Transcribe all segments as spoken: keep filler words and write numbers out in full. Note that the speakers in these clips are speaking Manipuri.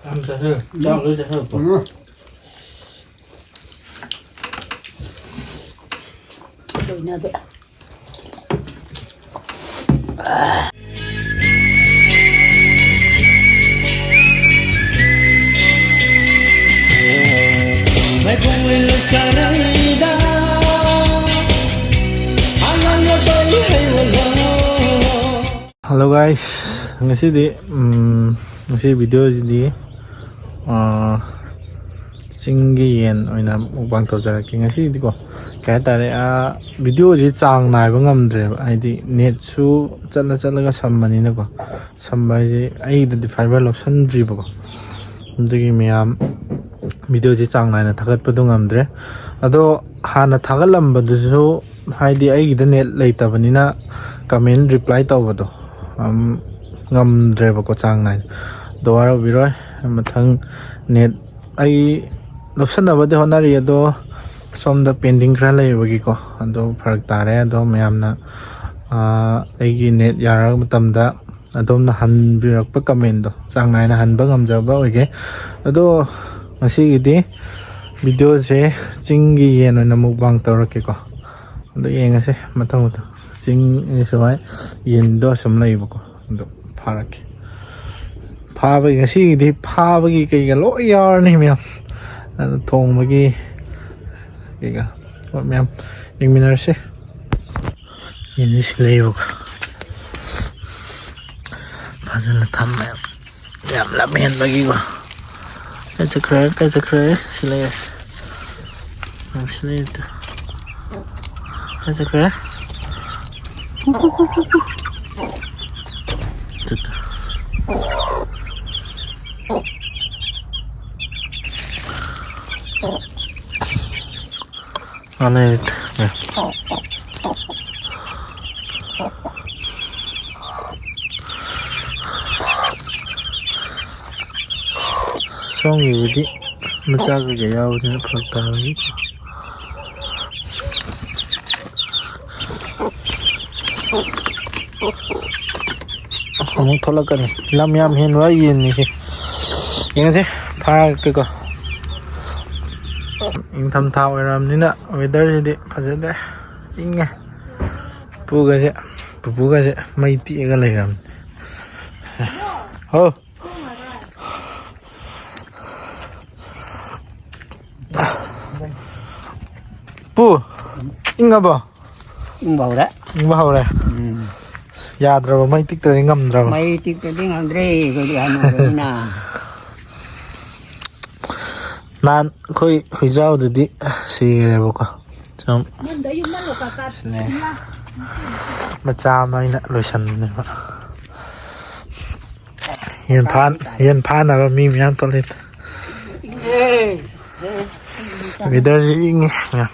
ꯌꯥꯝ ꯆꯥꯁꯤꯜꯂꯨ꯫ ꯆꯥꯛ ꯂꯣꯏ ꯆꯥꯁꯤꯜꯂꯨꯀꯣ꯫ ꯎꯝ꯫ ꯂꯣꯏꯅꯕ꯫ Hello guys, ꯉꯁꯤꯗꯤ, ꯎꯝ, ꯉꯁꯤ video ꯁꯤꯗꯤ, ꯑꯥ, ꯆꯤꯡꯒꯤ ꯌꯦꯟ ꯑꯣꯏꯅ mukbang ꯇꯧꯖꯔꯛꯀꯦ ꯉꯁꯤꯗꯤꯀꯣ꯫ ꯀꯩ ꯍꯥꯏꯇꯥꯔꯦ, ꯑꯥ, video ꯁꯤ ꯆꯥꯡ ꯅꯥꯏꯕ ꯉꯝꯗ꯭ꯔꯦꯕ, ꯍꯥꯏꯗꯤ net ꯁꯨ ꯆꯠꯂ ꯆꯠꯂꯒ ꯁꯝꯕꯅꯤꯅꯀꯣ꯫ ꯁꯝꯕ ꯍꯥꯏꯁꯦ ꯑꯩꯒꯤꯗꯗꯤ fiber ꯂꯧꯁꯟꯗ꯭ꯔꯤꯕꯀꯣ꯫ ꯑꯗꯨꯒꯤ ꯃꯌꯥꯝ video ꯁꯤ ꯆꯥꯡ ꯅꯥꯏꯅ ꯊꯥꯒꯠꯄꯗꯣ ꯉꯝꯗ꯭ꯔꯦ꯫ ꯑꯗꯣ ꯍꯥꯟꯅ ꯊꯥꯒꯠꯂꯝꯕꯗꯨꯁꯨ, ꯍꯥꯏꯗꯤ ꯑꯩꯒꯤꯗ net ꯂꯩꯇꯕꯅꯤꯅ comment reply ꯇꯧꯕꯗꯣ, ꯑꯝ, ꯉꯝꯗ꯭ꯔꯦꯕꯀꯣ ꯆꯥꯡ ꯅꯥꯏꯅ꯫ ꯑꯗꯣ ꯋꯥꯔꯧꯕꯤꯔꯣꯏ, ꯃꯊꯪ net ꯑꯩ ꯂꯧꯁꯟꯅꯕꯗꯤ ꯍꯣꯠꯅꯔꯤ, ꯑꯗꯣ ꯁꯣꯝꯗ pending ꯈꯔ ꯂꯩꯕꯒꯤꯀꯣ, ꯑꯗꯣ ꯐꯔꯛ ꯇꯥꯔꯦ꯫ ꯑꯗꯣ ꯃꯌꯥꯝꯅ, ꯑꯥ, ꯑꯩꯒꯤ net ꯌꯥꯔꯛꯄ ꯃꯇꯝꯗ ꯑꯗꯣꯝꯅ ꯍꯟꯕꯤꯔꯛꯄ comment ꯇꯣ ꯆꯥꯡ ꯅꯥꯏꯅ ꯍꯟꯕ ꯉꯝꯖꯕ ꯑꯣꯏꯒꯦ꯫ ꯑꯗꯣ ꯉꯁꯤꯒꯤꯗꯤ video ꯁꯦ ꯆꯤꯡꯒꯤ ꯌꯦꯟ ꯑꯣꯏꯅ mukbang ꯇꯧꯔꯛꯀꯦꯀꯣ꯫ ꯑꯗꯣ ꯌꯦꯡꯉꯁꯦ ꯃꯊꯪ ꯃꯊꯪ꯫ ꯆꯤꯡ ꯁꯨꯃꯥꯏ ꯌꯦꯟꯗꯣ ꯑꯁꯨꯝ ꯂꯩꯕꯀꯣ꯫ ꯑꯗꯣ ꯐꯥꯔꯛꯀꯦ꯫ ꯐꯥꯕꯒꯤ, ꯉꯁꯤꯒꯤꯗꯤ ꯐꯥꯕꯒꯤ ꯀꯩꯀꯥ ꯂꯣꯏ ꯌꯥꯎꯔꯅꯤ ꯃꯌꯥꯝ꯫ ꯑꯗꯣ ꯊꯣꯡꯕꯒꯤ ꯀꯩꯀꯥ ꯍꯣꯏ ꯃꯌꯥꯝ ꯌꯦꯡꯃꯤꯟꯅꯔꯁꯦ꯫ ꯌꯦꯟꯁꯤ ꯂꯩꯕꯀꯣ꯫ ꯐꯥꯖꯤꯜꯂ ꯊꯝꯃꯦ꯫ ꯌꯥꯝ ꯂꯝ ꯍꯦꯟꯕꯒꯤꯀꯣ꯫ ꯀꯥꯏ ꯆꯠꯈ꯭ꯔꯦ? ꯀꯥꯏ ꯆꯠꯈ꯭ꯔꯦ? ꯁꯤ ꯂꯩꯔꯦ꯫ ꯅꯪ ꯁꯤ ꯂꯩꯔꯦ ꯇꯨ꯫ ꯀꯥꯏ ꯆꯠꯈ꯭ꯔꯦ? Two, two. ꯑꯥ, ꯂꯩꯔꯦ ꯇꯨ꯫ ꯁꯣꯝꯒꯤꯕꯨꯗꯤ ꯃꯆꯥ ꯀꯩꯀꯩ ꯌꯥꯎꯕꯅꯤꯅ ꯐꯔꯛ ꯇꯥꯕꯒꯤ꯫ ꯑꯃꯨꯛ ꯊꯣꯛꯂꯛꯀꯅꯤ꯫ ꯂꯝ ꯌꯥꯝ ꯍꯦꯟꯕ ꯌꯦꯟꯅꯤ ꯁꯤ꯫ ꯌꯦꯡꯉꯁꯤ, ꯐꯥꯔꯛꯀꯦꯀꯣ꯫ ꯏꯪꯊꯝꯊꯥ ꯑꯣꯏꯔꯕꯅꯤꯅ ꯋꯦꯗꯔꯁꯤꯗꯤ ꯐꯖꯗ꯭ꯔꯦ, ꯏꯪꯉꯦ꯫ ꯄꯨꯄꯨꯒꯁꯦ, ꯄꯨꯄꯨꯒꯁꯦ ꯃꯩ ꯇꯤꯛꯑꯒ ꯂꯩꯔꯕꯅꯤ꯫ ꯍꯣ꯫ ꯄꯨ, ꯏꯪꯉꯕꯣ? ꯏꯪꯕ ꯍꯧꯔꯦ꯫ ꯏꯪꯕ ꯍꯧꯔꯦ꯫ ꯎꯝ꯫ ꯌꯥꯗ꯭ꯔꯕ, ꯃꯩ ꯇꯤꯛꯇ꯭ꯔꯗꯤ ꯉꯝꯗ꯭ꯔꯕ꯫ ꯃꯩ ꯇꯤꯛꯇ꯭ꯔꯗꯤ ꯉꯝꯗ꯭ꯔꯦ ꯑꯩꯈꯣꯏꯗꯤ ꯍꯅꯨꯔꯕꯅꯤꯅ꯫ ꯅꯍꯥꯟ ꯑꯩꯈꯣꯏ ꯍꯨꯏꯖꯥꯎꯗꯨꯗꯤ ꯁꯤꯈ꯭ꯔꯦꯕꯀꯣ꯫ ꯁꯨꯝ ꯁꯤꯅꯦ꯫ ꯃꯆꯥ ꯑꯃ ꯑꯩꯅ ꯂꯣꯏꯁꯟꯕꯅꯦꯕ꯫ ꯌꯦꯟ ꯐꯥ-, ꯌꯦꯟ ꯐꯥꯅꯕ ꯃꯤ ꯃꯌꯥꯝ ꯊꯣꯛꯂꯛꯑꯦ꯫ ꯋꯦꯗꯔꯁꯤ ꯏꯪꯉꯦ ꯃꯌꯥꯝ꯫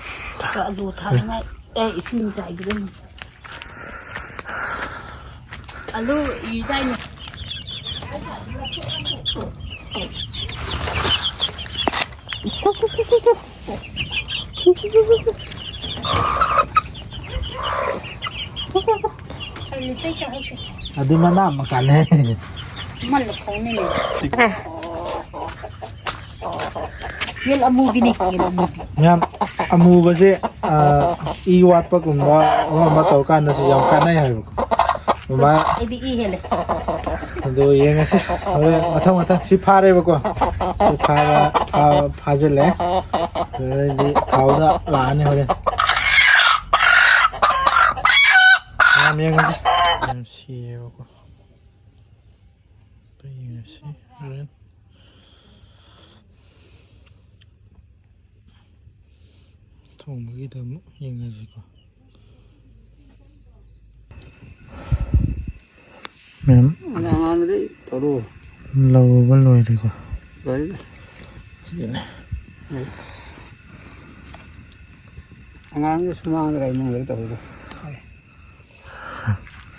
ꯑꯂꯨ ꯊꯥꯅꯤꯡꯉꯥꯏ꯫ ꯑꯦ, ꯏꯁꯤꯡ ꯆꯥꯏꯒꯗꯕꯅꯤ꯫ ꯑꯂꯨ ꯏ ꯆꯥꯏꯅꯦ꯫ ꯑꯗꯨ ꯃꯅꯥ ꯑꯃ ꯀꯥꯟꯅꯩ꯫ ꯃꯜꯂ ꯐꯧꯅꯤꯅꯦ꯫ ꯌꯦꯟ ꯑꯃꯨꯕꯤꯅꯤ, ꯌꯦꯟ ꯑꯃꯨꯕꯤ꯫ ꯃꯌꯥꯝ, ꯑꯃꯨꯕꯁꯦ, ꯑ, ꯏ ꯋꯥꯠꯄꯒꯨꯝꯕ ꯑꯃ ꯑꯃ ꯇꯧꯔꯀꯥꯟꯗꯁꯨ ꯌꯥꯝ ꯀꯥꯟꯅꯩ ꯍꯥꯏꯕꯀꯣ꯫ ꯑꯗꯨꯃꯥꯏꯅ ꯑꯩꯗꯤ ꯏ ꯍꯦꯜꯂꯦ꯫ ꯑꯗꯣ ꯌꯦꯡꯉꯁꯤ꯫ ꯍꯣꯔꯦꯟ ꯃꯊꯪ ꯃꯊꯪ ꯁꯤ ꯐꯥꯔꯦꯕꯀꯣ꯫ ꯁꯤ ꯐꯥꯔ-, ꯐꯥ-, ꯐꯥꯖꯤꯜꯂꯦ꯫ ꯑꯗꯩꯗꯤ ꯊꯥꯎꯗ ꯂꯥꯛꯑꯅꯤ ꯍꯣꯔꯦꯟ꯫ ꯃꯌꯥꯝ ꯌꯦꯡꯉꯁꯤ꯫ ꯃꯌꯥꯝ ꯁꯤꯔꯦꯕꯀꯣ꯫ ꯑꯝꯇ ꯌꯦꯡꯉꯁꯤ ꯍꯣꯔꯦꯟ꯫ ꯊꯣꯡꯕꯒꯤꯗ ꯑꯃꯨꯛ ꯌꯦꯡꯉꯁꯤꯀꯣ꯫ ꯃꯌꯥꯝ ꯑꯉꯥꯡꯗꯤ ꯇꯧꯔꯣ꯫ ꯂꯧꯕ ꯂꯣꯏꯔꯦꯀꯣ꯫ ꯂꯣꯏꯔꯦ꯫ ꯁꯤꯅꯦ꯫ ꯑꯉꯥꯡꯗꯤ ꯁꯨꯃꯥꯡꯗ ꯏꯃꯨꯡꯗ ꯇꯧꯔꯣ꯫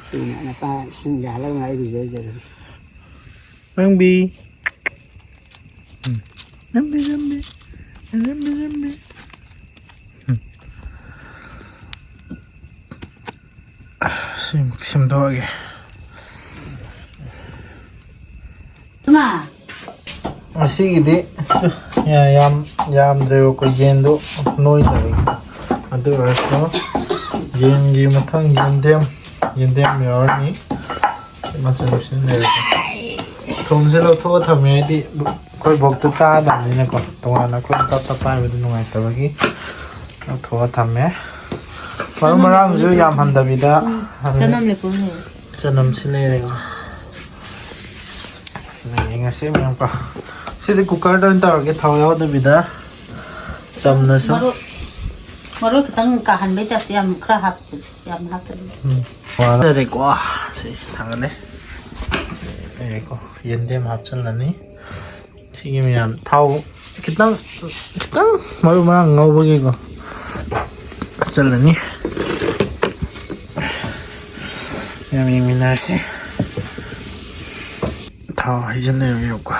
ꯁꯤꯅ ꯅꯄꯥ ꯏꯁꯤꯡ ꯌꯥꯜꯂꯒ ꯑꯩ ꯂꯨꯖꯖꯔꯅꯤ꯫ ꯅꯪꯕꯤ꯫ ꯎꯝ꯫ ꯅꯪꯕꯤ, ꯅꯪꯕꯤ꯫ ꯅꯪꯕꯤ, ꯅꯪꯕꯤ꯫ ꯎꯝ꯫ ꯁꯤ ꯑꯃꯨꯛ ꯁꯦꯝꯗꯣꯛꯑꯒꯦ꯫ ꯏꯃꯥ꯫ ꯉꯁꯤꯒꯤꯗꯤ ꯌꯥꯝ ꯌꯥꯝꯗ꯭ꯔꯦꯕꯀꯣ, ꯌꯦꯟꯗꯣ ꯅꯣꯏꯗꯕꯒꯤ꯫ ꯑꯗꯨ ꯑꯣꯏꯔꯁꯨ ꯌꯦꯟꯒꯤ ꯃꯊꯪ ꯌꯦꯟꯗꯦꯝ, ꯌꯦꯟꯗꯦꯝ ꯌꯥꯎꯔꯅꯤ꯫ ꯃꯆꯜꯁꯤꯅ ꯂꯩꯔꯦ꯫ ꯊꯨꯝꯁꯦ ꯂꯧꯊꯣꯛꯑ ꯊꯝꯃꯦ, ꯍꯥꯏꯗꯤ ꯑꯩꯈꯣꯏ ꯕꯣꯛꯇ ꯆꯥꯗꯕꯅꯤꯅꯀꯣ, ꯇꯣꯉꯥꯟꯅ ꯑꯩꯈꯣꯏ ꯇꯞ ꯇꯞ ꯄꯥꯏꯕꯗ ꯅꯨꯡꯉꯥꯏꯇꯕꯒꯤ ꯂꯧꯊꯣꯛꯑ ꯊꯝꯃꯦ꯫ ꯃꯔꯨ ꯃꯔꯥꯡꯁꯨ ꯌꯥꯝꯍꯟꯗꯕꯤꯗ꯫ ꯆꯅꯝ ꯂꯩꯄꯨꯡꯉꯦ꯫ ꯆꯅꯝꯁꯤ ꯂꯩꯔꯦꯀꯣ꯫ ꯌꯦꯡꯉꯁꯤ ꯃꯌꯥꯝꯀꯣ꯫ ꯁꯤꯗꯤ ꯀꯨꯀꯔꯗ ꯑꯣꯏꯅ ꯇꯧꯔꯒꯦ, ꯊꯥꯎ ꯌꯥꯎꯗꯕꯤꯗ꯫ ꯆꯝꯅ ꯁꯨꯝ꯫ ꯃꯔꯣꯏ, ꯃꯔꯣꯏ ꯈꯤꯇꯪ ꯀꯥꯍꯟꯕꯩ ꯇꯥꯏꯞꯇ ꯌꯥꯝ ꯈꯔ ꯍꯥꯞꯄꯁꯦ, ꯌꯥꯝ ꯍꯥꯞꯇꯕꯤꯗ꯫ ꯎꯝ꯫ ꯐꯖꯔꯦꯀꯣ꯫ ꯁꯤ ꯊꯥꯡꯒꯠꯂꯦ꯫ ꯁꯤ ꯂꯩꯔꯦꯀꯣ꯫ ꯌꯦꯟꯗꯦꯝ ꯍꯥꯞꯆꯤꯜꯂꯅꯤ꯫ ꯁꯤꯒꯤ ꯃꯌꯥꯝ ꯊꯥꯎ ꯈꯤꯇꯪ, ꯈꯤꯇꯪ ꯃꯔꯨ ꯃꯔꯥꯡ ꯉꯧꯕꯒꯤꯀꯣ ꯍꯥꯞꯆꯤꯜꯂꯅꯤ꯫ ꯃꯌꯥꯝ ꯌꯦꯡꯃꯤꯟꯅꯔꯁꯤ꯫ ꯊꯥꯎ ꯍꯩꯖꯤꯜꯂꯦꯕꯀꯣ꯫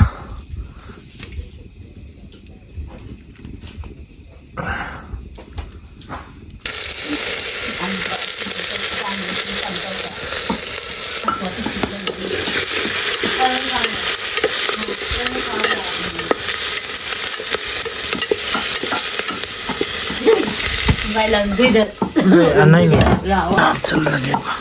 ꯃꯥꯏ ꯂꯪꯗꯣꯏꯗ꯫ ꯑꯅꯩꯕ ꯂꯥꯛꯑꯣ꯫ ꯍꯥꯞꯆꯤꯜꯂꯒꯦꯕ꯫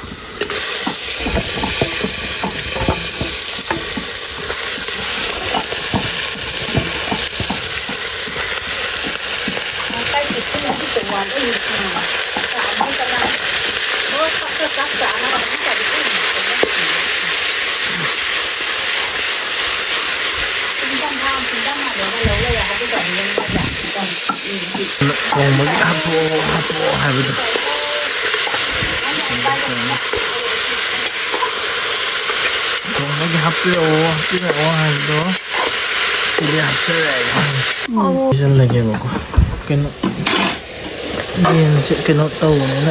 ꯊꯣꯡꯕꯒꯤ ꯍꯥꯞꯄꯛꯑꯣ, ꯍꯥꯞꯄꯛꯑꯣ ꯍꯥꯏꯕꯗꯣ꯫ ꯊꯣꯡꯕꯒꯤ ꯍꯥꯞꯄꯤꯔꯛꯑꯣ, ꯍꯥꯞꯄꯤꯔꯛꯑꯣ ꯍꯥꯏꯕꯗꯣ ꯁꯤꯗꯤ ꯍꯥꯞꯆꯔꯛꯑꯒꯦ꯫ ꯄꯤꯁꯜꯂꯒꯦꯕꯀꯣ꯫ ꯀꯩꯅꯣ, ꯌꯦꯟꯁꯦ ꯀꯩꯅꯣ ꯇꯧꯕꯅꯤꯅ꯫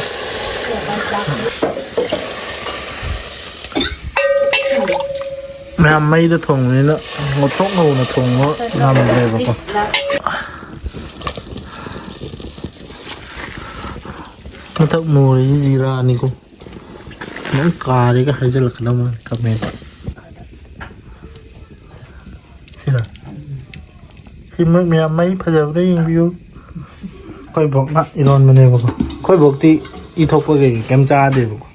ꯃꯌꯥꯝ ꯃꯩꯗ ꯊꯣꯡꯕꯅꯤꯅ ꯉꯧꯊꯣꯛ ꯉꯧꯅ ꯊꯣꯡꯕ ꯉꯝꯗ꯭ꯔꯦꯕꯀꯣ꯫ ꯃꯊꯛ ꯃꯨꯔꯤꯁꯤ ꯖꯤꯔꯥꯅꯤꯀꯣ꯫ ꯅꯪ ꯀꯥꯔꯦꯒ ꯍꯥꯏꯖꯜꯂꯛꯀꯗꯧ ꯃꯥꯜꯂꯦ ꯀꯃꯦꯟ꯫ ꯁꯤꯔ? ꯁꯤꯃꯛ ꯃꯌꯥꯝ ꯃꯩ ꯐꯖꯕ꯭ꯔꯥ ꯌꯦꯡꯕꯤꯌꯨ꯫ ꯑꯩꯈꯣꯏ ꯕꯣꯛꯅ ꯏꯔꯣꯟꯕꯅꯦꯕꯀꯣ꯫ ꯑꯩꯈꯣꯏ ꯕꯣꯛꯇꯤ ꯏ ꯊꯣꯛꯄ ꯀꯩꯀꯩ ꯀꯩꯝ ꯆꯥꯗꯦꯕꯀꯣ꯫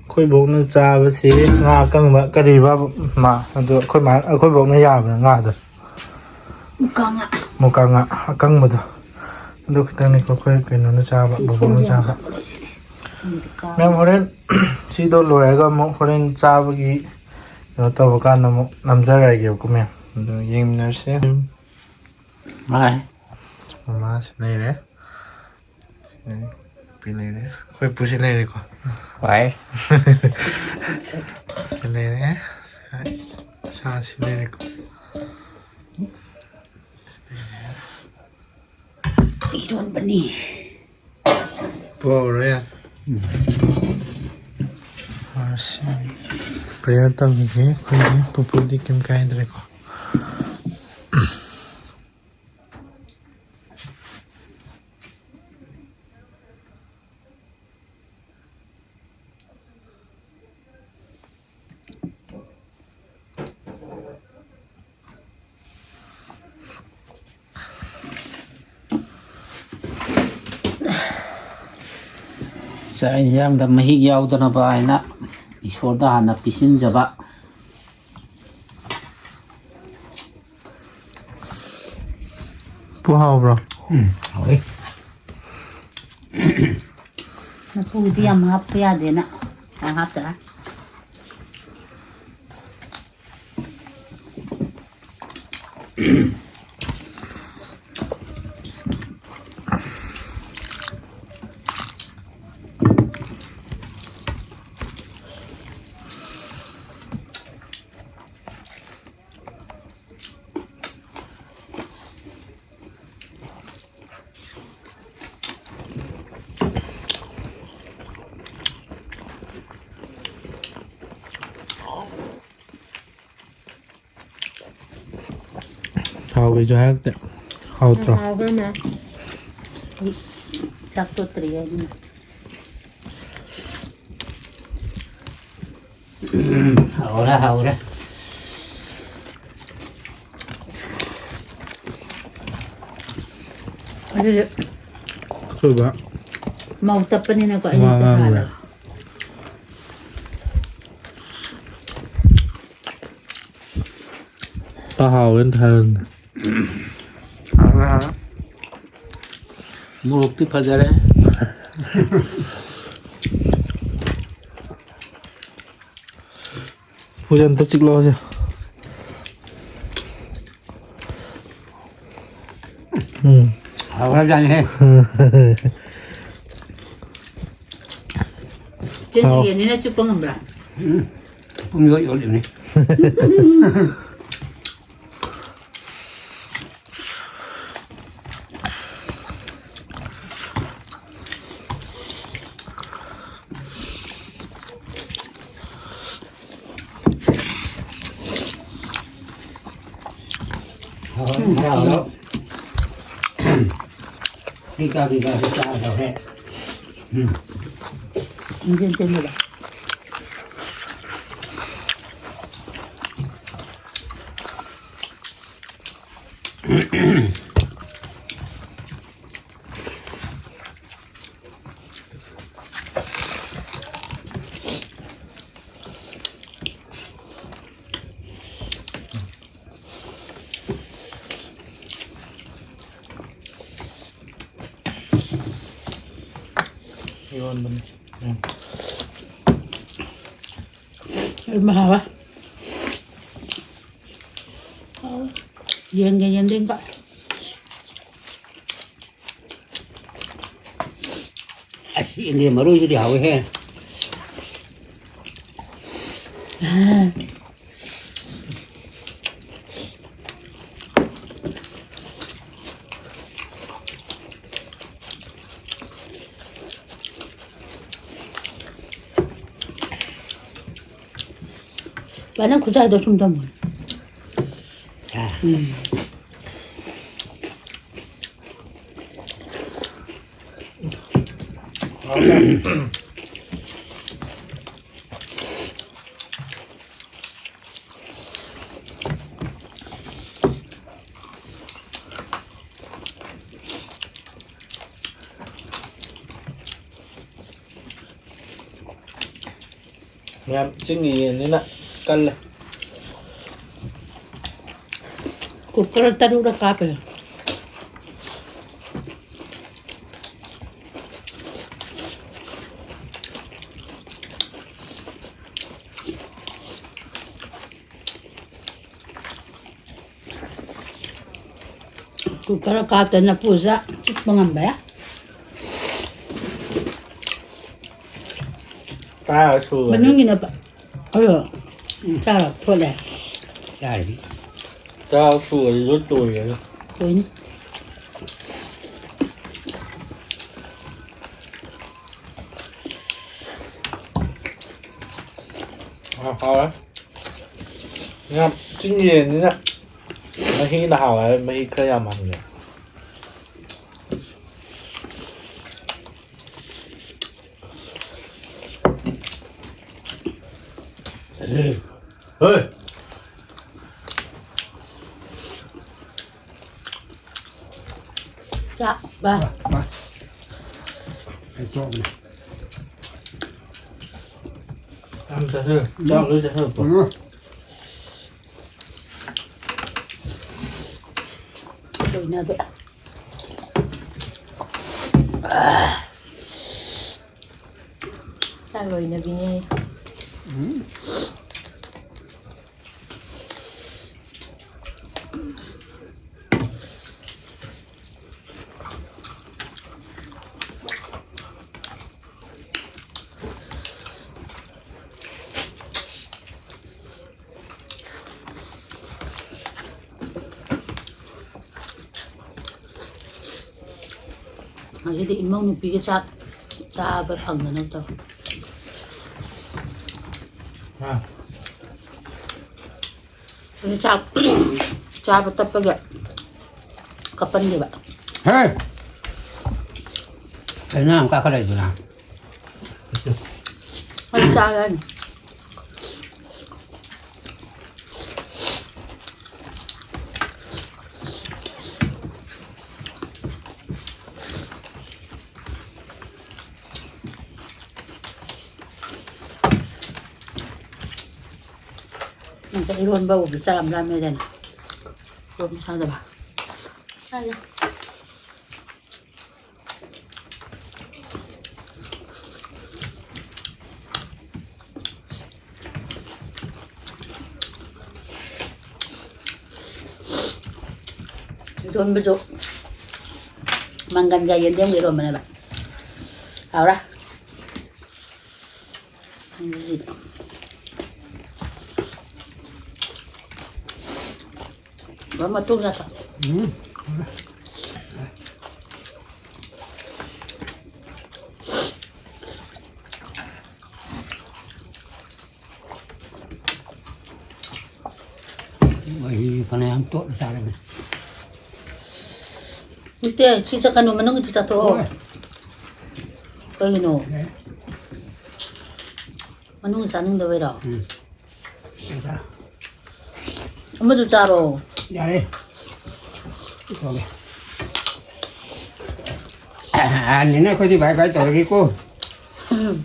ꯑꯩꯈꯣꯏ ꯕꯣꯛꯅ ꯆꯥꯕꯁꯤ ꯉꯥ ꯑꯀꯪꯕ ꯀꯔꯤꯕ ꯃꯥ ꯑꯗꯣ ꯑꯩꯈꯣꯏ ꯃꯥ ꯑꯩꯈꯣꯏ ꯕꯣꯛꯅ ꯌꯥꯕꯅꯦ ꯉꯥꯗꯣ꯫ ꯃꯨꯀꯥ ꯉꯥ꯫ ꯃꯨꯀꯥ ꯉꯥ ꯑꯀꯪꯕꯗꯣ꯫ ꯑꯗꯨ ꯈꯛꯇꯪꯅꯤꯀꯣ ꯑꯩꯈꯣꯏ ꯀꯩꯅꯣꯅ ꯆꯥꯕ, ꯁꯤ ꯕꯣꯕꯣꯛꯅ ꯁꯣꯝꯒꯤ ꯆꯥꯕ꯫ ꯍꯥꯞꯄꯗꯣ ꯁꯤꯗꯤ꯫ ꯃꯤꯗꯤ ꯀꯥ-, ꯃꯦꯝ, ꯍꯣꯔꯦꯟ ꯁꯤꯗꯣ ꯂꯣꯏꯔꯒ ꯑꯃꯨꯛ ꯍꯣꯔꯦꯟ ꯆꯥꯕꯒꯤ ꯀꯩꯅꯣ ꯇꯧꯕ ꯀꯥꯟꯗ ꯑꯃꯨꯛ ꯅꯝꯖꯔꯛꯑꯒꯦꯕꯀꯣ, ꯃꯦꯝ꯫ ꯑꯗꯨ ꯌꯦꯡꯃꯤꯟꯅꯔꯁꯦ꯫ ꯎꯝ꯫ ꯕꯥꯏ꯫ ꯃꯃꯥꯁꯤ ꯂꯩꯔꯦ꯫ ꯁꯤ ꯂꯩꯔꯦ꯫ ꯄꯤ ꯂꯩꯔꯦ꯫ ꯑꯩꯈꯣꯏ ꯄꯨꯁꯤ ꯂꯩꯔꯦꯀꯣ꯫ ꯕꯥꯏ꯫ ꯁꯤ ꯂꯩꯔꯦ꯫ ꯁꯥꯁꯤ ꯂꯩꯔꯦꯀꯣ꯫ ꯏꯔꯣꯟꯕꯅꯤ꯫ ꯄꯨꯍꯧꯔꯣ ꯌꯥꯔꯦ꯫ ꯎꯝ꯫ ꯐꯔꯁꯤ꯫ ꯄ꯭ꯔꯦꯌꯔ ꯇꯧꯈꯤꯒꯦ꯫ ꯑꯩꯈꯣꯏꯒꯤ ꯄꯨꯄꯨꯗꯤ ꯀꯩꯝ ꯀꯥꯏꯗ꯭ꯔꯦꯀꯣ꯫ ꯆꯥꯛ ꯌꯦꯟꯁꯥꯡꯗ ꯃꯍꯤꯛ ꯌꯥꯎꯗꯅꯕ ꯍꯥꯏꯅ ꯏꯁꯣꯔꯗ ꯍꯥꯟꯅ ꯄꯤꯁꯤꯟꯖꯕ꯫ ꯄꯨ ꯍꯥꯎꯕ꯭ꯔꯣ? ꯎꯝ, ꯍꯥꯎꯋꯤ꯫ ꯃꯆꯨꯗꯤ ꯌꯥꯝ ꯍꯥꯞꯄ ꯌꯥꯗꯦꯅ, ꯌꯥꯝ ꯍꯥꯞꯇ꯭ꯔꯥ? ꯍꯥꯎꯕꯩꯁꯨ ꯍꯥꯏꯔꯛꯇꯦ꯫ ꯍꯥꯎꯇ꯭ꯔꯣ? ꯍꯥꯎꯕ꯭ꯔꯅꯦ? ꯑꯩ ꯆꯥꯛ ꯇꯣꯠꯇ꯭ꯔꯤ ꯑꯗꯨꯅ꯫ ꯎꯝ, ꯍꯥꯎꯔꯦ, ꯍꯥꯎꯔꯦ꯫ ꯑꯗꯨꯗꯤ ꯑꯩꯈꯣꯏꯕ ꯃꯧ ꯇꯞꯄꯅꯤꯅꯀꯣ, ꯑꯩꯅ ꯋꯥ ꯉꯥꯡꯕ ꯍꯥꯜꯂꯦ꯫ ꯇꯥꯍꯥꯎꯋꯦꯅ ꯊꯥꯔꯝꯃꯦ꯫ ꯃꯣꯔꯣꯛꯇꯤ ꯐꯖꯔꯦ꯫ ꯍꯨꯏ ꯑꯝꯇ ꯆꯤꯛꯂꯛꯑꯣꯁꯦ꯫ ꯎꯝ꯫ ꯍꯥꯎꯈ꯭ꯔꯖꯥꯠꯅꯤꯍꯦ꯫ ꯆꯤꯟ ꯍꯥꯎ꯫ ꯌꯦꯟꯅꯤꯅ ꯆꯨꯞꯄ ꯉꯝꯕ꯭ꯔꯥ? ꯎꯝ꯫ ꯄꯨꯡ ꯌꯣꯠ ꯌꯣꯠꯂꯤꯕꯅꯤ꯫ ꯍꯥꯎꯔꯦ, ꯍꯔꯥꯎ, ꯍꯔꯥꯎ꯫ ꯀꯤꯀꯥ, ꯀꯤꯀꯥꯁꯨ ꯆꯥꯗꯧꯔꯦ꯫ ꯎꯝ꯫ ꯏꯟꯖꯤꯟ ꯆꯦꯟꯕꯗ꯫ ꯏꯔꯣꯟꯕꯅꯤ꯫ ꯎꯝ꯫ ꯏꯔꯣꯟꯕ ꯍꯥꯎꯋꯦ꯫ ꯍꯥꯎꯋꯦ꯫ ꯌꯦꯟꯒ ꯌꯦꯟꯗꯦꯝꯒ꯫ ꯑꯁ, ꯌꯦꯟꯗꯦꯝ ꯃꯔꯣꯏꯁꯤꯗꯤ ꯍꯥꯎꯋꯦꯍꯦ꯫ ꯕꯥ, ꯅꯪ ꯈꯨꯠꯁꯥꯗꯣ ꯁꯨꯝ ꯊꯝꯃꯣ꯫ ꯎꯝ꯫ ꯌꯥꯝ ꯆꯤꯡꯒꯤ ꯌꯦꯟꯅꯤꯅ ꯀꯜꯂꯦ꯫ ꯀꯨꯀꯔ ꯇꯔꯨꯛꯂꯛ ꯀꯥꯞꯄꯦ꯫ ꯀꯨꯀꯔ ꯀꯥꯞꯇꯅ ꯄꯨꯖ ꯆꯨꯞꯄ ꯉꯝꯕ ꯌꯥ꯫ ꯇꯔꯥ ꯁꯨꯔꯗꯤ꯫ ꯃꯅꯨꯡꯒꯤꯅ ꯄ-, ꯑꯗꯣ, ꯎꯝ, ꯆꯥꯔꯣ, ꯊꯣꯠꯂꯦ꯫ ꯆꯥꯔꯅꯤ꯫ ꯇꯔꯥ ꯁꯨꯔꯗꯤ ꯂꯣꯏ ꯇꯣꯏꯔꯦꯗ꯫ ꯇꯣꯏꯅꯤ꯫ ꯍꯥꯎ-, ꯍꯥꯎꯔꯦ꯫ ꯌꯥꯝ ꯆꯤꯡ ꯌꯦꯟꯅꯤꯅ ꯃꯍꯤꯅ ꯍꯥꯎꯋꯦ ꯍꯥꯏꯕ, ꯃꯍꯤ ꯈꯔ ꯌꯥꯝꯍꯟꯒꯦ꯫ ꯍꯣꯏ꯫ ꯆꯥꯛ, ꯚꯥꯏ꯫ ꯃꯥ, ꯃꯥ꯫ ꯑꯩ ꯆꯣꯞꯄꯅꯤ꯫ ꯌꯥꯝ ꯆꯥꯁꯤꯜꯂꯨ꯫ ꯆꯥꯛ ꯂꯣꯏ ꯆꯥꯁꯤꯜꯂꯨꯀꯣ꯫ ꯎꯝ꯫ ꯂꯣꯏꯅꯕ꯫ ꯆꯥꯛ ꯂꯣꯏꯅꯕꯤꯅꯦ꯫ ꯎꯝ꯫ ꯉꯁꯤꯗꯤ ꯏꯃꯧ ꯅꯨꯄꯤꯒ ꯆꯥꯛ ꯆꯥꯕ ꯐꯪꯗꯅꯕ ꯇꯧ꯫ ꯍꯥ? ꯑꯗꯨ ꯆꯥꯛ ꯆꯥꯕ ꯇꯞꯄꯒꯤ ꯀꯞꯄꯟꯈꯤꯕ꯫ ꯍꯦ! ꯀꯩꯅꯣ ꯌꯥꯝ ꯀꯥꯈꯠꯂꯛꯏꯗꯨꯅ? ꯑꯩ ꯆꯥꯔꯅꯤ꯫ ꯏꯔꯣꯟꯕ ꯎꯕ ꯆꯥꯛ ꯌꯥꯝ ꯂꯥꯝꯃꯦꯗꯅ꯫ ꯏꯔꯣꯟꯕ ꯆꯥꯗꯕ꯫ ꯆꯥꯗꯦ꯫ ꯏꯔꯣꯟꯕꯁꯨ ꯃꯪꯒꯟꯒ ꯌꯦꯟꯗꯦꯝꯒ ꯏꯔꯣꯟꯕꯅꯦꯕ꯫ ꯍꯥꯎꯔꯦ꯫ ꯃꯇꯨꯝ ꯅꯠꯇ꯫ ꯎꯝ꯫ ꯃꯍꯤ ꯐꯅꯌꯥꯝ ꯇꯣꯠꯂ ꯆꯥꯔꯝꯃꯦ꯫ ꯅꯠꯇꯦ, ꯁꯤ ꯆꯠꯀꯅꯨ, ꯃꯅꯨꯡꯒꯤꯗꯨ ꯆꯥꯊꯣꯛꯑꯣ꯫ ꯍꯣꯏ꯫ ꯀꯩꯒꯤꯅꯣ? ꯌꯥꯏ꯫ ꯃꯅꯨꯡ ꯆꯥꯅꯤꯡꯗꯕꯩꯔꯣ? ꯎꯝ꯫ ꯌꯥꯏꯗ꯫ ꯑꯃꯗꯨ ꯆꯥꯔꯣ꯫ ꯌꯥꯔꯦ꯫ ꯊꯣꯛꯑꯒꯦ꯫ ꯑ, ꯅꯦꯅꯦ, ꯑꯩꯈꯣꯏꯗꯤ ꯕꯥꯏ ꯕꯥꯏ ꯇꯧꯔꯒꯦꯀꯣ꯫ ꯎꯝ꯫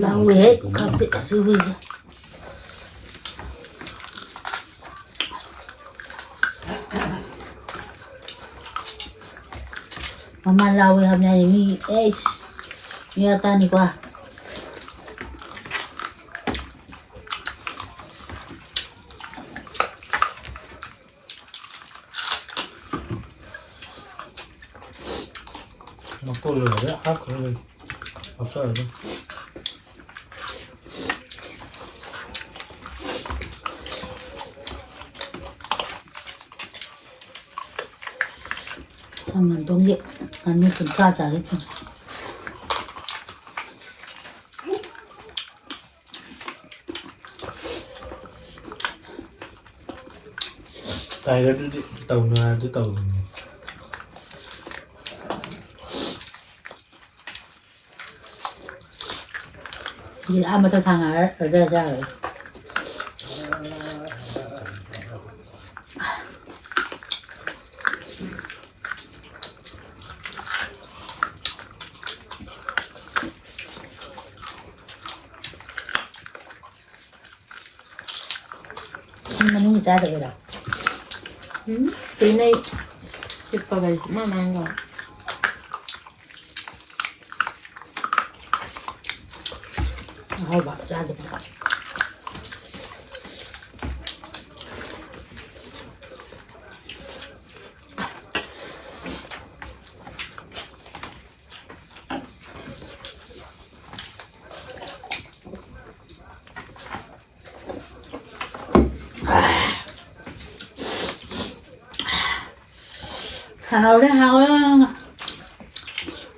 ꯂꯥꯎꯋꯦꯍꯦ, ꯈꯪꯗꯦ, ꯑꯁꯤ ꯍꯨꯏꯁꯦ꯫ ꯃꯃꯥ ꯂꯥꯎꯋꯦ ꯍꯥꯏꯕꯅꯦ ꯑꯩ, ꯃꯤ, ꯑꯩꯁ, ꯃꯤ ꯇꯥꯅꯤꯀꯣ꯫ ꯃꯀꯣꯛ ꯂꯣꯏꯔꯦ, ꯍꯥꯞꯈ꯭ꯔꯦ ꯂꯣꯏ꯫ ꯍꯥꯞꯆꯔꯦ ꯑꯗꯨꯝ꯫ ꯈꯪꯉꯟꯗꯣꯡꯒꯤ ꯉꯥꯅꯨ ꯀꯨꯟꯊ꯭ꯔꯥ ꯆꯥꯒꯦ ꯊꯣꯡꯉꯦ꯫ ꯇꯥꯏꯒꯔꯗꯨꯗꯤ ꯇꯧꯅꯨ ꯍꯥꯏꯔꯗꯤ ꯇꯧꯕꯅꯤ꯫ ꯁꯤꯗꯤ ꯑꯥ ꯃꯊꯛ ꯊꯥꯡꯉꯒ ꯑꯗꯨꯗ ꯆꯥꯔꯣꯏ꯫ ꯃꯅꯨꯡ ꯆꯥꯗꯕꯩꯔꯣ? ꯎꯝ, ꯁꯤꯅ ꯆꯤꯛꯄꯒ ꯏꯃꯥꯟ ꯃꯥꯟꯒ꯫ ꯑꯍꯥꯎꯕ ꯆꯥꯗꯕ꯫ ꯍꯥꯎꯔꯦ, ꯍꯥꯎꯔꯦ꯫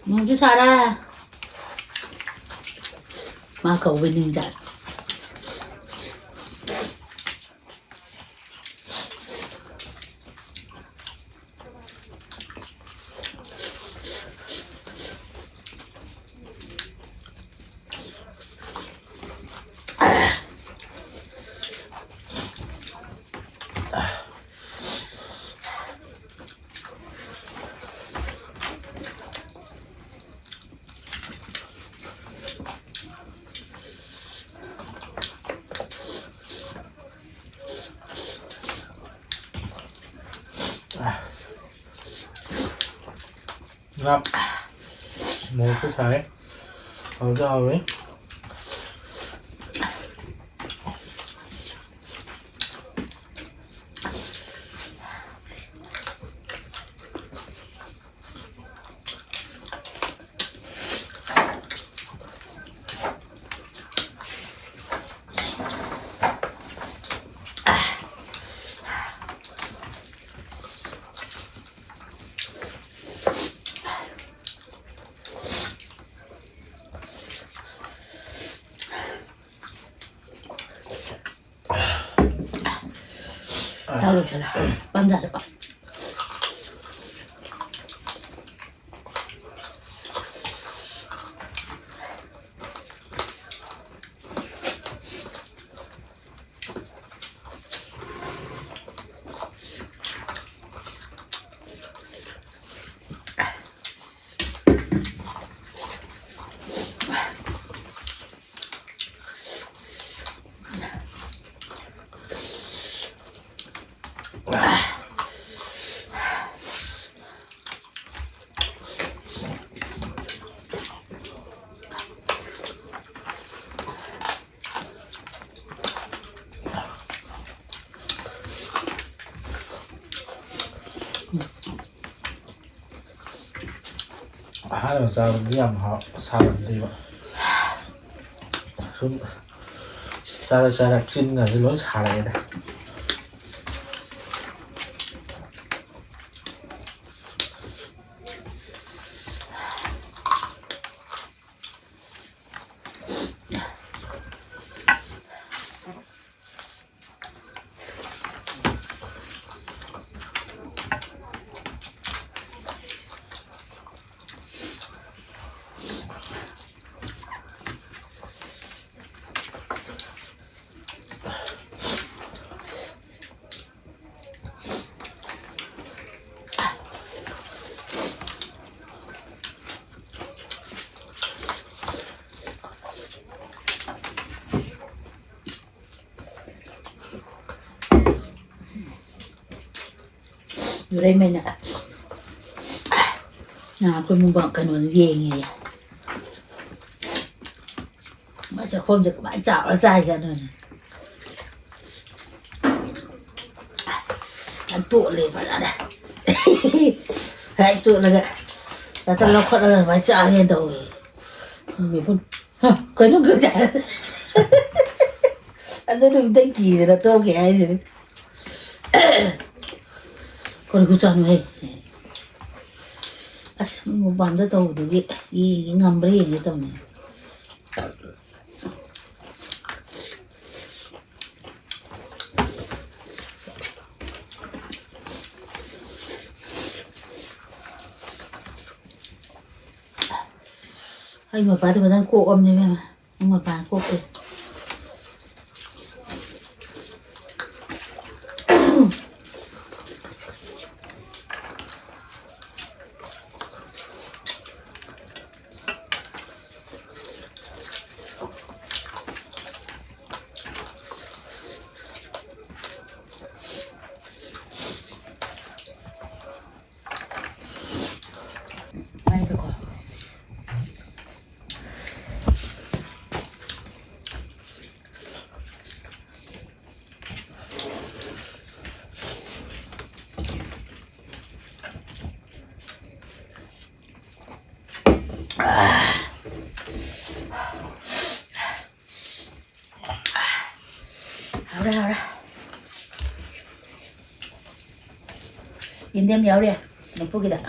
ꯅꯣꯡꯁꯨ ꯁꯥꯔꯦ꯫ ꯃꯥ ꯀꯧꯕꯩ ꯅꯤꯡꯖꯥꯠꯅꯤ꯫ ꯉꯥ ꯃꯣꯔꯣꯛꯁꯨ ꯁꯥꯏ꯫ ꯍꯥꯎꯁꯨ ꯍꯥꯎꯋꯤ꯫ ꯆꯥꯔꯣ, ꯆꯥꯔꯣ꯫ ꯄꯥꯝꯖꯔꯣ꯫ ꯑꯍꯥꯟꯕ ꯆꯥꯕꯗꯤ ꯌꯥꯝ ꯍꯥꯎ ꯁꯥꯔꯝꯗꯦꯕ꯫ ꯁꯨꯝ ꯆꯥꯔꯛ ꯆꯥꯔꯛ ꯆꯤꯟꯒꯁꯦ ꯂꯣꯏ ꯁꯥꯔꯛꯑꯦꯗ꯫ ꯌꯨꯔꯩꯃꯩꯅ ꯑꯩꯈꯣꯏ ꯃꯨꯛꯕꯥꯡ ꯀꯩꯅꯣꯗ ꯌꯦꯡꯉꯦꯌꯦ꯫ ꯃꯥꯏ ꯆꯥꯛꯈꯣꯝꯁꯦ ꯀꯃꯥꯏꯅ ꯆꯥꯎꯔ ꯆꯥꯏꯖꯥꯠꯅꯣꯅꯦ꯫ ꯌꯥꯝ ꯇꯣꯠꯂꯦ ꯐꯖꯅ꯫ ꯍꯦꯛ ꯇꯣꯠꯂꯒ ꯉꯥꯛꯇꯪ ꯂꯧꯈꯠꯂꯒ ꯑꯗꯨꯃꯥꯏꯅ ꯆꯥꯒꯦ ꯇꯧꯋꯦ꯫ ꯃꯤꯍꯨꯟ, ꯍ, ꯀꯩꯅꯣ ꯈꯪꯗꯦ꯫ ꯑꯗꯨ ꯅꯨꯃꯤꯠꯇꯩ ꯀꯤꯗꯅ ꯇꯣꯛꯈꯤ ꯍꯥꯏꯁꯤꯅꯤ꯫ ꯀꯔꯤ ꯈꯨꯆꯥꯅꯣꯍꯦ? ꯑꯁ, ꯃꯤ ꯃꯄꯥꯟꯗ ꯇꯧꯕꯗꯨꯒꯤ ꯌꯦꯡꯒꯦ, ꯉꯝꯕ꯭ꯔꯥ ꯌꯦꯡꯒꯦ ꯇꯧꯅꯤ꯫ ꯑꯩ ꯃꯄꯥꯗꯤ ꯐꯖꯅ ꯀꯣꯛꯑꯕꯅꯦ ꯏꯕꯦꯝꯃ꯫ ꯅꯪ ꯃꯄꯥ ꯀꯣꯛꯇꯦ꯫ ꯃꯥꯏꯗꯀꯣ꯫ ꯍꯧꯔꯦ, ꯍꯧꯔꯦ꯫ ꯌꯦꯟꯗꯦꯝ ꯌꯥꯎꯔꯦ ꯂꯐꯨꯒꯤꯗ꯫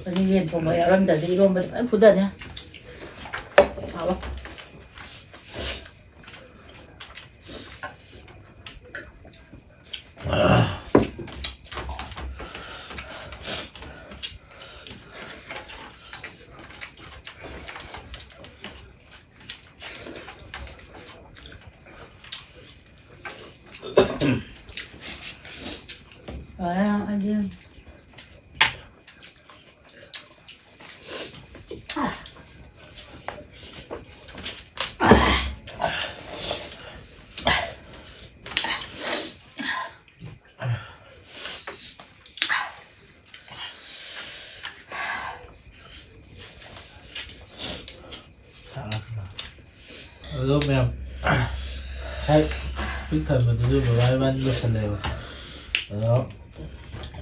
ꯑꯗꯨ ꯌꯦꯟ ꯊꯣꯡꯕ ꯌꯥꯎꯔꯝꯗ꯭ꯔꯗꯤ ꯏꯔꯣꯝꯕꯗꯤ ꯐꯖꯅ ꯐꯨꯊꯅꯤ꯫ ꯍꯥꯎꯋꯦ꯫ ꯐꯔꯦ, ꯑꯩꯗꯤ ꯑꯗꯣ ꯃꯌꯥꯝ, ꯉꯁꯥꯏ ꯄꯤꯛ ꯊꯟꯕꯗꯨꯁꯨ ꯕꯕꯥ ꯏꯕꯥꯅꯤ ꯂꯣꯏꯁꯜꯂꯦꯕ꯫ ꯑꯗꯣ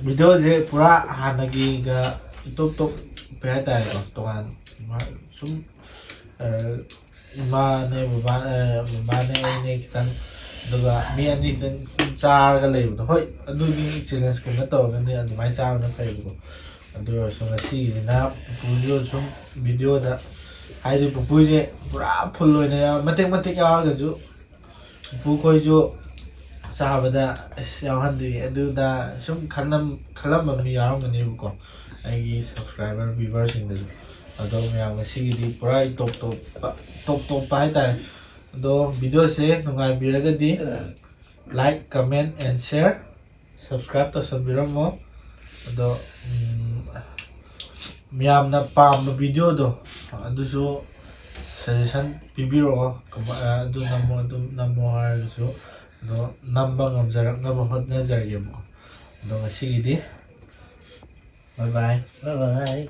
ꯚꯤꯗꯤꯑꯣꯁꯦ ꯄꯨꯔꯥ ꯍꯥꯟꯅꯒꯤꯒ ꯏꯇꯣꯞ ꯇꯣꯞꯄ ꯍꯥꯏꯇꯥꯔꯦꯀꯣ, ꯇꯣꯉꯥꯟ ꯁꯨꯝ, ꯑ, ꯏꯃꯥꯅꯦ, ꯕꯕꯥ-, ꯑ, ꯃꯃꯥꯅꯦ, ꯑꯩꯅꯦ ꯈꯤꯇꯪ, ꯑꯗꯨꯒ ꯃꯤ ꯑꯅꯤ ꯈꯤꯇꯪ ꯁꯨꯝ ꯆꯥꯔꯒ ꯂꯩꯕꯗꯣ꯫ ꯍꯣꯏ, ꯑꯗꯨꯒꯤ ꯆꯦꯂꯦꯟꯖꯀꯨꯝꯕ ꯇꯧꯔꯒꯅꯤ ꯑꯗꯨꯃꯥꯏꯅ ꯆꯥꯕꯅ ꯐꯩꯕꯀꯣ꯫ ꯑꯗꯨ ꯑꯣꯏꯔꯁꯨ ꯉꯁꯤꯒꯤꯁꯤꯅ ꯄꯨꯄꯨꯁꯨ ꯁꯨꯝ ꯚꯤꯗꯤꯑꯣꯗ, ꯍꯥꯏꯗꯤ ꯄꯨꯄꯨꯁꯦ ꯄꯨꯔꯥ ꯐꯨꯜ ꯑꯣꯏꯅ ꯌꯥꯎ-, ꯃꯇꯦꯛ ꯃꯇꯦꯛ ꯌꯥꯎꯔꯒꯁꯨ ꯄꯨꯄꯨꯈꯣꯏꯁꯨ ꯆꯥꯕꯗ ꯑꯁ ꯌꯥꯎꯍꯟꯗꯦ ꯑꯗꯨꯗ ꯁꯨꯝ ꯈꯜꯂꯝ-, ꯈꯜꯂꯝꯕ ꯃꯤ ꯌꯥꯎꯔꯝꯒꯅꯦꯕꯀꯣ, ꯑꯩꯒꯤ ꯁꯕꯁꯀ꯭ꯔꯥꯏꯕꯔ ꯚ꯭ꯌꯨꯋꯔꯁꯤꯡꯗꯁꯨ꯫ ꯑꯗꯣ ꯃꯌꯥꯝ ꯉꯁꯤꯒꯤꯗꯤ ꯄꯨꯔꯥ ꯏꯇꯣꯞ ꯇꯣꯞꯄ, ꯇꯣꯞ ꯇꯣꯞꯄ ꯍꯥꯏꯇꯥꯔꯦ꯫ ꯑꯗꯣ ꯚꯤꯗꯤꯑꯣꯁꯦ ꯅꯨꯡꯉꯥꯏꯕꯤꯔꯒꯗꯤ like, comment and share, subscribe ꯇꯧꯁꯟꯕꯤꯔꯝꯃꯣ꯫ ꯑꯗꯣ ꯎꯝ, ꯃꯌꯥꯝꯅ ꯄꯥꯝꯕ ꯚꯤꯗꯤꯑꯣꯗꯣ ꯑꯗꯨꯁꯨ suggestion ꯄꯤꯕꯤꯔꯛꯑꯣ꯫ ꯀꯃ- ꯑꯗꯨ ꯅꯝꯃꯣ, ꯑꯗꯨ ꯅꯝꯃꯣ ꯍꯥꯏꯔꯒꯁꯨ ꯑꯗꯣ ꯅꯝꯕ ꯉꯝꯖꯔꯛꯅꯕ ꯍꯣꯠꯅꯖꯔꯒꯦꯕꯀꯣ꯫ ꯑꯗꯣ ꯉꯁꯤꯒꯤꯗꯤ bye bye꯫ Bye bye.